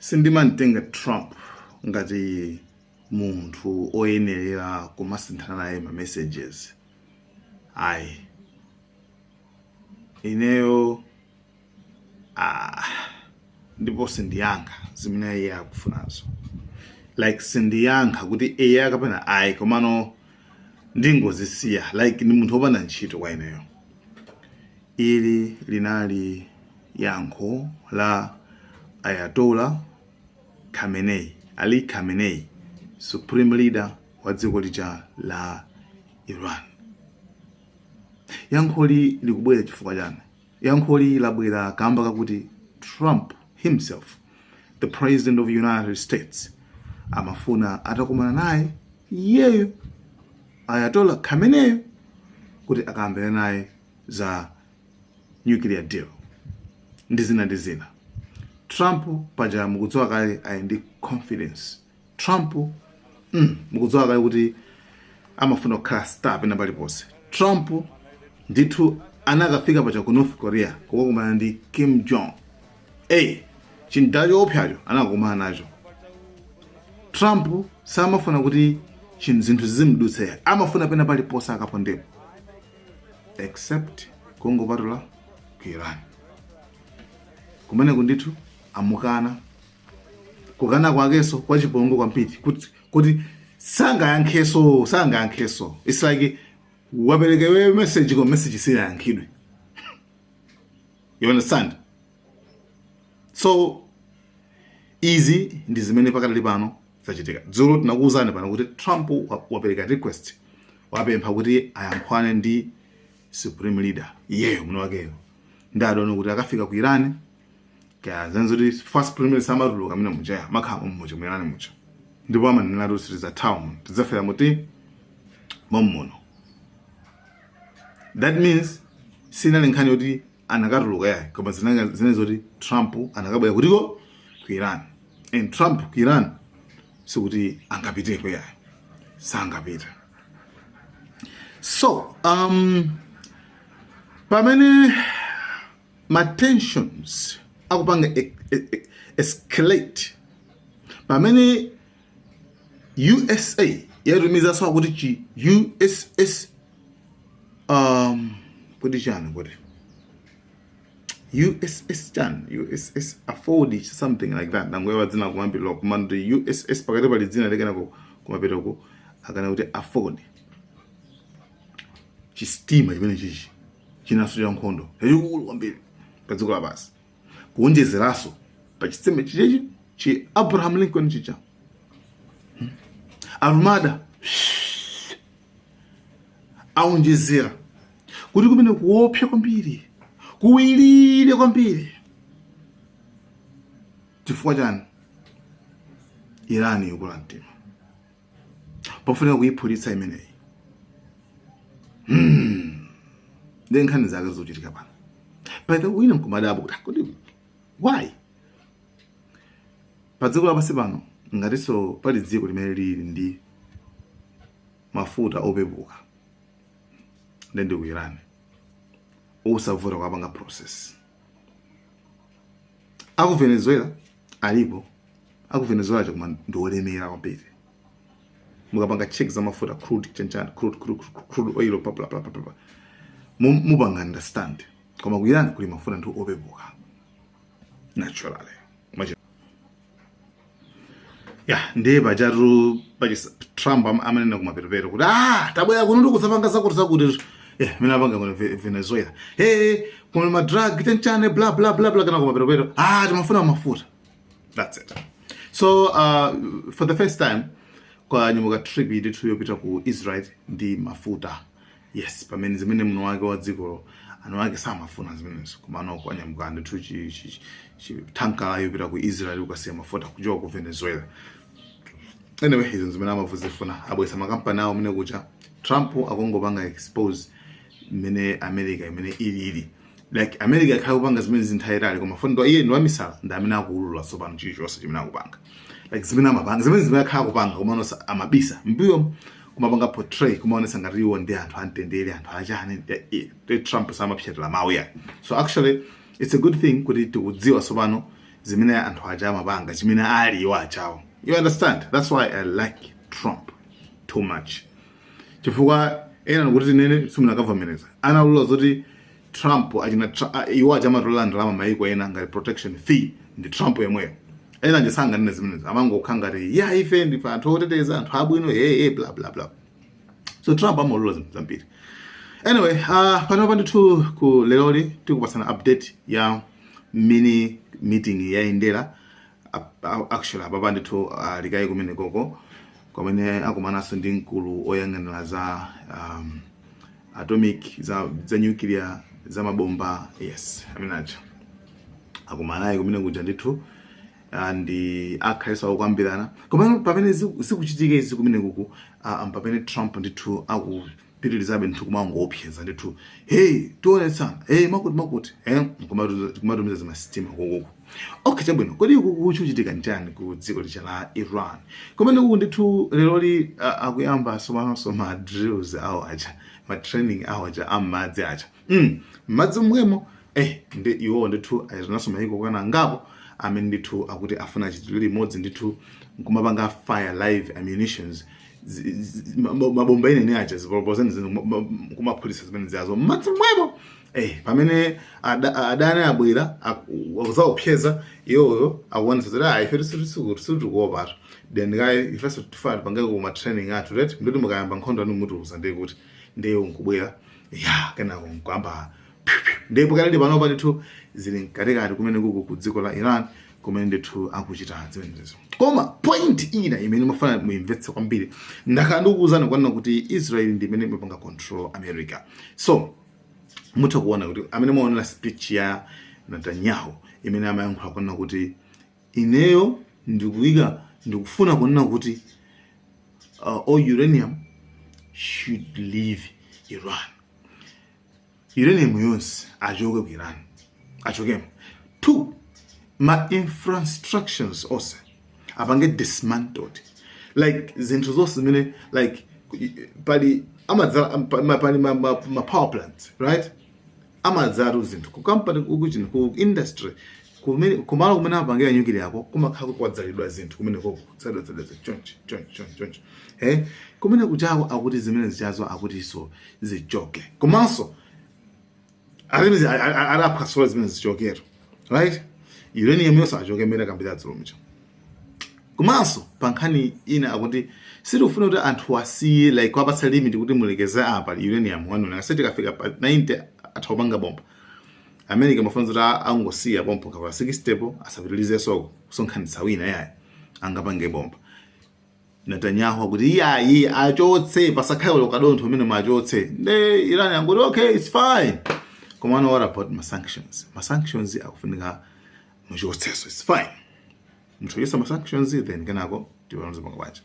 Sindimamtenga Trump ngati munthu oyenerera kumasinthana naye ma messages ayi. Ineyo, ah, ndipo sindiyankha zimene iye akufunazo, like sindiyankha kuti eya kapena ayi, komano ndingozisiya. Like, ni munthu wopanda ntchito kwa ineyo. Ili linali yankho la Ayatollah Khamenei, Ali Khamenei, supreme leader wa dziko lija la Iran. Yankholi likubwera chifukwa chani? Yankholi labwera kamba kakuti Trump himself, the president of the United States, amafuna atakumana naye iyeyo Ayatollah Khamenei kuti akambirane naye za nuclear deal ndi zina ndi zina. Trump paja mukudziwa kale ali ndi confidence. Trump, mukudziwa kale kuti amafuna kukhala star pena paliponse. Trump ndithu anakafika paja ku North Korea kukakumana ndi Kim Jong. Ey, chindali choopsacho anakakumana nacho. Trump samafuna kuti zinthu zizimdutsa, amafuna pena paliponse akapondepo, except kungopatula ku Iran. Kumeneko ndithu amukana. Kukana kwakenso kwa chipongwe kwambiri, kuti sangayankheso, sangayankheso. It's like wapereka iweyo message, koma message sinayankhidwe. You understand? So izi ndi zimene pakadali pano zachitika. Dzulo tinakuwuzani pano kuti Trump wapereka request, wapempha kuti ayankhwane ndi supreme leader iyeyo mwini wakeyo. Ndi adaona kuti akafika ku Iran kaya zanzoti first supreme leader samatuluka mene muja, makhala mumuja mu Iran muja, ndipo amanena kuti tidzathawa muno, tidzafera muti mommuno. That means sinali nkhani yoti anakatuluka yayi, koma zinali zoti Trump anakabwera kutiko? Ku Iran. And Trump ku Iran sikuti angapiteko yayi, sangapita. So pamene ma tensions akupanga escalate, pamene USA yatumizanso akuti chi USS, kuti chani, kuti USS chani, USS Afford, something like that. Nangoyewa dzina kumambiriro, koma ndi USS, pakati pali dzina lekenako kumapetoko akana kuti Afford, chisitima chimene chichi chinaso cha nkhondo chachikulu kwambiri pa dziko lapansi, kuonjezeranso pa chitsime chichechi chi Abraham Lincoln chicha. Armada aonjezera kuti kumene kuopsa kwambiri, kuwirire kwambiri. Chifukwa chani? Iran ikula mtima, pofunika kuyiphulitsa imeneyi. Ndi nkhani zake zochitika pano. By the way, wina nkumadabo kuti kodi why pa dziko lapansi pano ngatinso pali dziko limene lili ndi mafuta opepuka, ndi ku Iran, osavuta kupanga process? Aku Venezuela alipo, aku Venezuela chakuma ndi olemera kwambiri. Mukapanga check za mafuta, crude chanchani, crude oil, bla bla bla bla bla, mupanga understand. Koma ku Iran kuli mafuta ndi opepuka naturally. Ya, ndiye pachatu Trump amanena kumaperopero kuti, "Ah, tabwera kuno ndikudzapanga zakuti zakuti." Eh, mene apanga kuno Venezuela, hey, kuno ma drug chanchane, bla bla bla bla, kana kumaperopero, "Ah, timafuna mafuta." That's it. So for the first time kwanyamuka trip ndithu yopita ku Israel ndi mafuta. Yes, pamene zimene muno wake wa dzikolo anu ake samafuna zimenezo, komano kwanyamuka ndithu chi tanker yopita ku Israel kukasiya mafuta kuchoka ku Venezuela. Anyway, izo zimene amavuzifuna, abwesa makampani awo mene kucha. Trump akungopanga expose mmene America imene ilili. Like, America ikhala kupanga zimene zinthawi, koma fundo iye ndi wamisala, ndi amene akuulula tsopano chilichonse chimene akupanga, like zimene amapanga, zimene akhala kupanga, koma amabisa mbuyo, kumapanga portray, kumaonesa ngati iwo ndi anthu amtendere, anthu achani. Trump samapyatira mawu yake. So actually it's a good thing kuti tikudziwa tsopano Zimene anthu aja amapanga, chimene ali iwo achawo. You understand? That's why I like Trump too much, chifukwa ena nikuti tinene simunakavomereza analula zoti Trump achina iwo aja amatola ndalama maiko ena ngati protection fee ndi Trump yemweyo. Ena nje sanganene zimenezo, amangokhala ngati ya ife ndife anthu oteteza, anthu abwino, hey, hey, bla bla bla. So Trump amalula zinthu zambiri. Anyway, panopa ndithu ku leroli tikupasana update ya mini meeting yayendera. Actually, apapa ndithu likayi kumene koko kumene akumananso ndi mkulu oyang'anira za atomic, za nuclear, za mabomba. Yes, amene aja akumanayi kumene kuja ndithu ndi akhalenso akukambirana. Koma pamene zikuchitika izi kumene kuku, pamene Trump ndithu akupitirizabe ndithu kumangoopseza ndithu, "Hey, tionetsana, hey, makuti makuti," eh, kumatumiza zimasitima kukuku. Okay, chabwino. Kodi uku kuchitika nchani ku dziko lija la Iran? Kumene kuku ndithu leroli akuyamba somanso ma drills awo aja, ma training awo aja am'madzi aja, m'madzi momwemo. Ndi iwowo ndithu ayitananso mayiko kana ngapo amene ndithu akuti afuna achitidwe limodzi ndithu nkumapanga fire live ammunitions, mabomba ene aja, zipolopolo zene, kumaphulitsa zimene ziyazo m'madzi momwemo. Pamene adani abwera akuzaopseza, iwoyo akuonetsa kuti, "Ah, ife situkuopatu, then kayi ifenso tifuna tipangeko kuma training athu, right? Ndoti mukayamba nkhondo anu mutiuza." Ndiye kuti ndiye nkubwera ya kenako nkuyamba. Ndipo kalili panopa ndithu zili mkatikati kumene kuku ku dziko la Iran, kumene ndithu akuchita zimenezo. Koma point ina imene mafana muimvetse kwambiri, ndakhala ndikukuwuzani kwanena kuti Israel ndi imene imapanga control America. So mutha kuona kuti amene mwaonera speech ya Netanyahu imene amayankhula kunena kuti ineyo ndikuyika, ndikufuna kunena kuti all uranium should leave Iran, uranium yonse achoke ku Iran, achokemo. Two, ma infrastructures onse apange dismantled, like zinthu zonse zimene like pali amadzala pali ma power plants, right? Amadzatu zinthu ku company, kuchini, ku industry kumene, kumalo kumene apangira nyukiliya yako, kumakhala kwadzalidwa zinthu kumene koko, kudzalidwa dzalidwa zinthu chonchi chonchi chonchi chonchi. Kumene kuchako akuti zimene zichazo akuti so zichoke. Komanso alimene adaphwasula zimene zichokero, right? Uranium yonse achoke mmene akambira dzulo mcha. Komanso pa nkhani ina akuti sitikufuna kuti anthu asiye, like kuwapatsa limit kuti mulekeze apa uranium wanu, ngasi tikafika pa 90 atha kupanga bomba. America mafuna kuti angosiya pompo kapa 60 po, asapitilizenso kusonkhanitsa wina yayi angapange bomba. Netanyahu akuti iyayi, achotse, pasakhale ulo kadontho umene mwachotse. Nde Iran yanguti, "Okay, it's fine." Komano what about ma sanctions? Ma sanctions akufunika muchotseso. It's fine, muthoyesa ma sanctions, then kenako tiwanzipanga bwanji.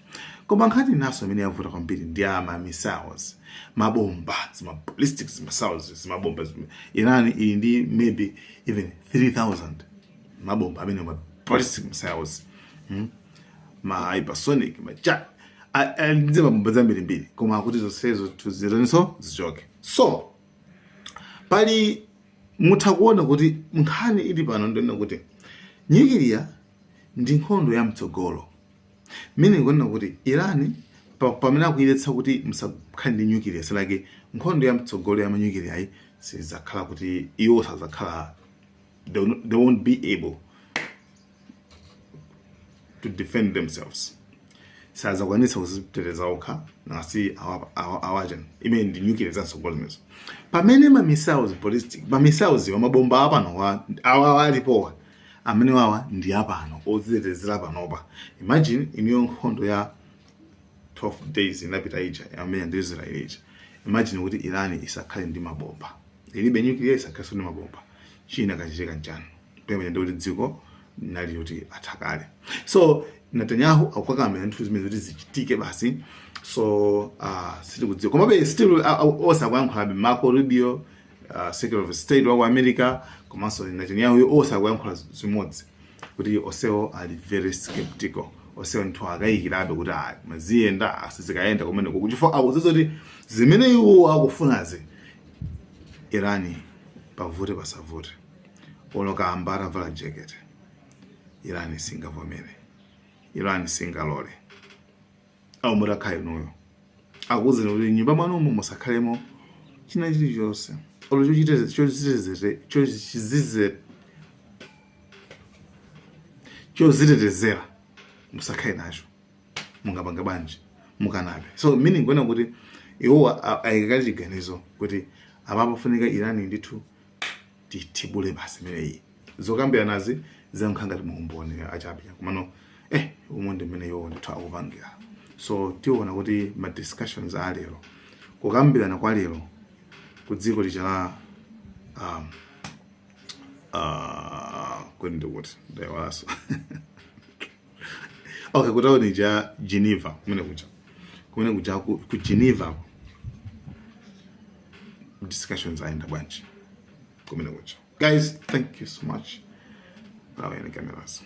Koma nkhani inaso imene yavuta kwambiri ndi ama missiles, mabomba, zima ballistic missiles, zimabomba. Iran ili ndi maybe even 3000 mabomba amene ma ballistic missiles, Ma hypersonic, macha ndi mabomba zambirimbiri, koma akuti zonsezo tuzirenso zichoke. So pali mutha kuona kuti nkhani ili pano ndiyona kuti nyukiliya ndi nkhondo ya mtsogolo, meaning kunena kuti Iran pamene akuyiletsa kuti musakhale ndi nyukiliya, selake nkhondo ya mtsogolo ya manyukiliya ayi sizakhala kuti iwo sazakhala, they won't be able to defend themselves, sazakwanitsa kuziteteza okha nasi awachani imene ndi nuclear zamtsogolo zimenezo. Pamene ma missiles, ballistic ma missiles wa mabomba apano awa alipowa, amene wawa ndi apano ozitetezera panopa. Imagine iniyo nkhondo ya 12 days inapita ija amene ndi Israel ija, imagine kuti Iran isakhale ndi mabomba, ilibe nuclear, isakhalenso ndi mabomba, china kachitika nchani? Pamene ndi kuti dziko nali kuti athakale. So Netanyahu akukakamira nthu zimene kuti zichitike basi. So sitikudziwa, komabe still onse akuyankhulabe, Marco Rubio, Secretary of State wa ku America, komanso Netanyahu, onse akuyankhula zimodzi kuti onsewo ali very skeptical, onsewo nthu akayikirabe kuti ah, maziyenda asizikayenda kumene kuku, chifukwa akudziwa kuti zimene iwo akufunazi, Irani pavute pasavute, olo kamba atavala jacket. Iran singavomere, Iran singalole. Awo mutakhala inuyo, akuwuzeni kuti nyumba mwanumo musakhalemo china chilichonse olo chozitetezera, musakhale nacho, mungapanga bwanji? Mukanabe. So meaning kuona kuti iwo ayikakali chiganizo kuti apapo funika Iran ndithu tithibule basi. Imeneyi zokambira nazi zankha ngati muumboni achabe, komano umu ndi mmene iwo ndithu akupangira. So tiona kuti ma discussions alero, kukambirana kwa lero ku dziko lija la kweni ndikuti ndayiwalanso. Okay, kutauni ja Geneva, kumene kuja ku Geneva, discussions ayenda bwanji kumene kuja? Guys, thank you so much. Malawi Cameras.